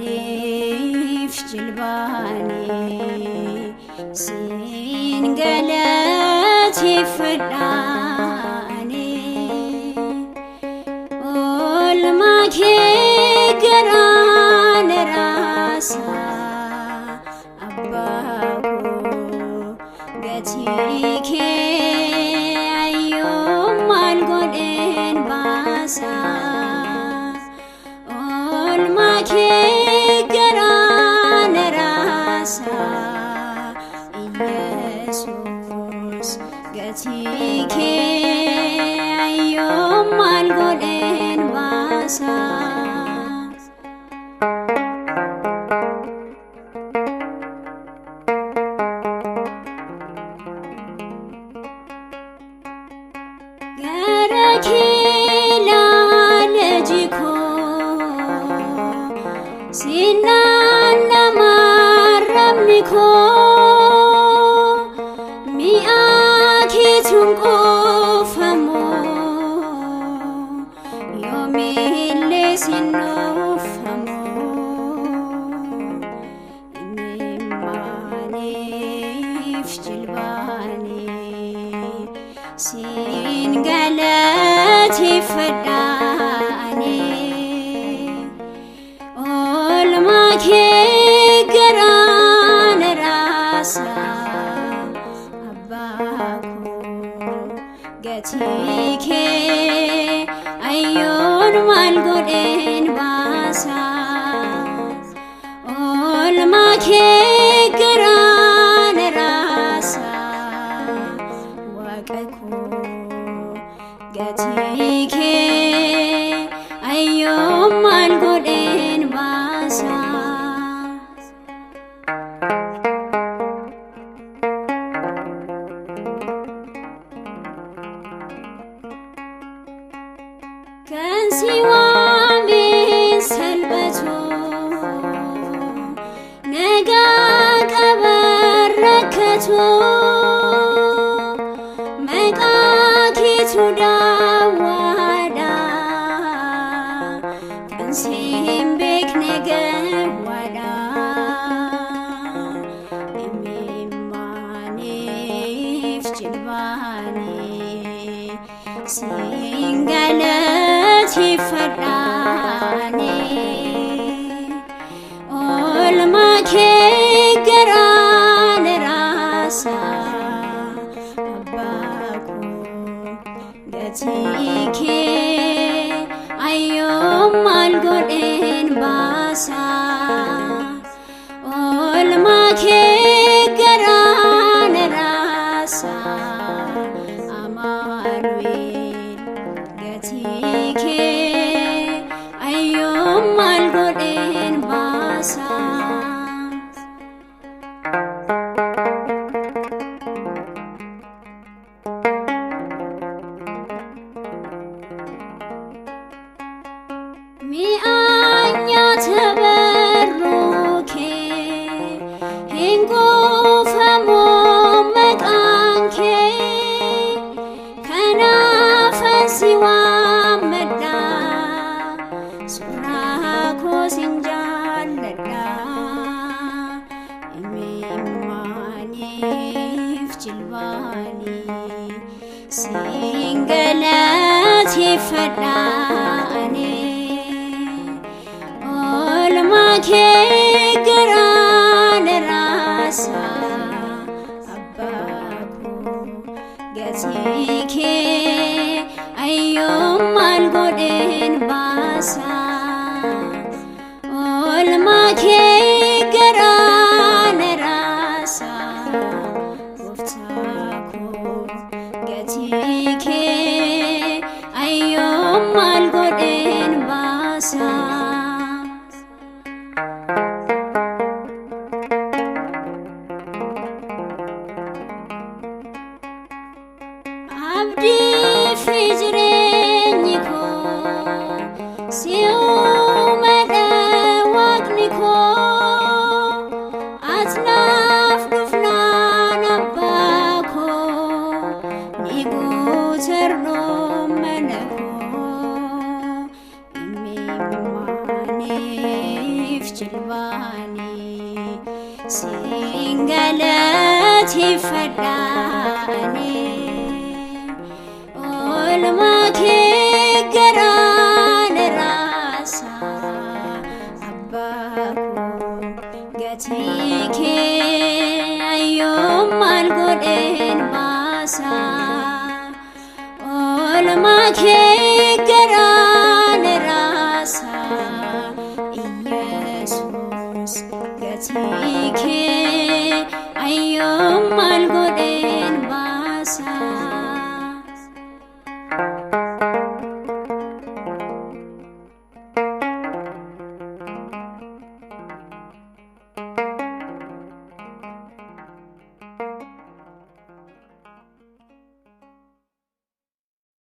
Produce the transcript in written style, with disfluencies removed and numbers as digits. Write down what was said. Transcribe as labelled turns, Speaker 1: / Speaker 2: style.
Speaker 1: Imimmaaniif jilbaanii siin galateeffadhaanii oolmaa kee garaan raasaa abbaa koo gatii kee ayyoon maal godheen baasaa. Oolmaa kee garaan raasaa Iyesuus gatii kee ayyoon maal godheen baasaa. Gara kee ilaala koo sinaan nama arrabni koo mi'a keetuun qoofamu yoomillee sin dhoofamu. Imimmaaniif jilbaanii siin galateeffadhaanii oolmaa kee garaan raasaa abbaa koo gatii kee ayyoon maal godheen baasaa. Oolmaa kee garaan raasaa waaqa koo gatii kee ayyoon maal godheen baasaa. Kan si waameen salphatu nagaa qaban rakkatu maqaa keetu daawwaadha kan si hin beekne gawwaadha. Imimmaaniif jilbaanii siin galateeffadhaanii oolmaa kee garaan raasaa abbaa koo gatii kee ayyoon maal godheen baasaa. Oolmaa kee garaan raasaa Amaanu'el gatii kee ayyoon maal godheen baasaa. Mi'aan nyaata barruu kee hin kuufamu maqaan kee kanaafan si waammadha suuraa koo sin jaalladha. Imimmaaniif jilbaanii siin galateeffadhaanii oolmaa kee garaan raasaa abbaa koo gatii kee ayyoon maal godheen baasaa. Oolmaa kee garaan raasaa gooftaa koo gatii kee ayyoon maal godheen baasaa. Abdii fi jireenyi koo si uumadha waaqni koo. Jilbaanii siin galateeffadha ani.